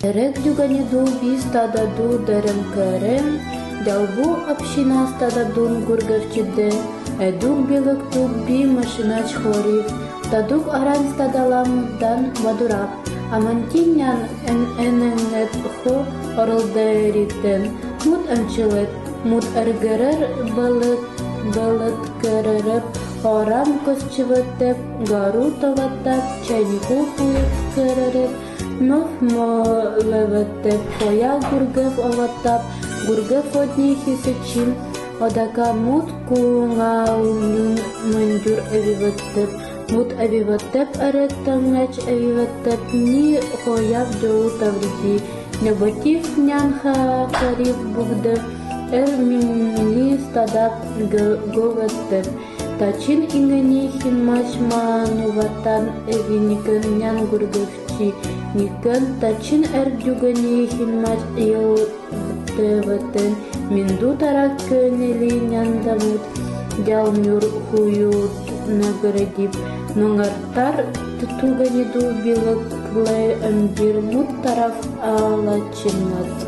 Эрэг дүгэниду би стададу дэрэмкэрэн, дялбу община стададун гургэвчидэ, эдук билыктук би машинач хорив, тадук аран стадаламдан мадурап, амантинян энэҥэт хо оролдэритэн, мут эмчилэт, мут эргэрэр балыткэрэреп, орам көсчүвэтэп, гару таваттап, чайнику хуйкэрэреп, Нов молеветтеп хоя гургев оваттап, гургев одни хисечин, одака мут куҥаунун мындюр эвиветтеп, мут эвиветтеп эрек таҥач эвиветтеп ни хояв дьолу тавриди, неботив нян харив бугдев, эр мимни стадап говеттеп, Тачин иҥэни хинмач маануваттан эвиникэн нян гургэвчи никэн тачин эр дюгэни хинмач йылтэвэтэн минду тарак көнели няндамут дялнюр хуютнагрэдип нуҥартар тугэниду билыклэ ымдир мут тараф аалачыннат.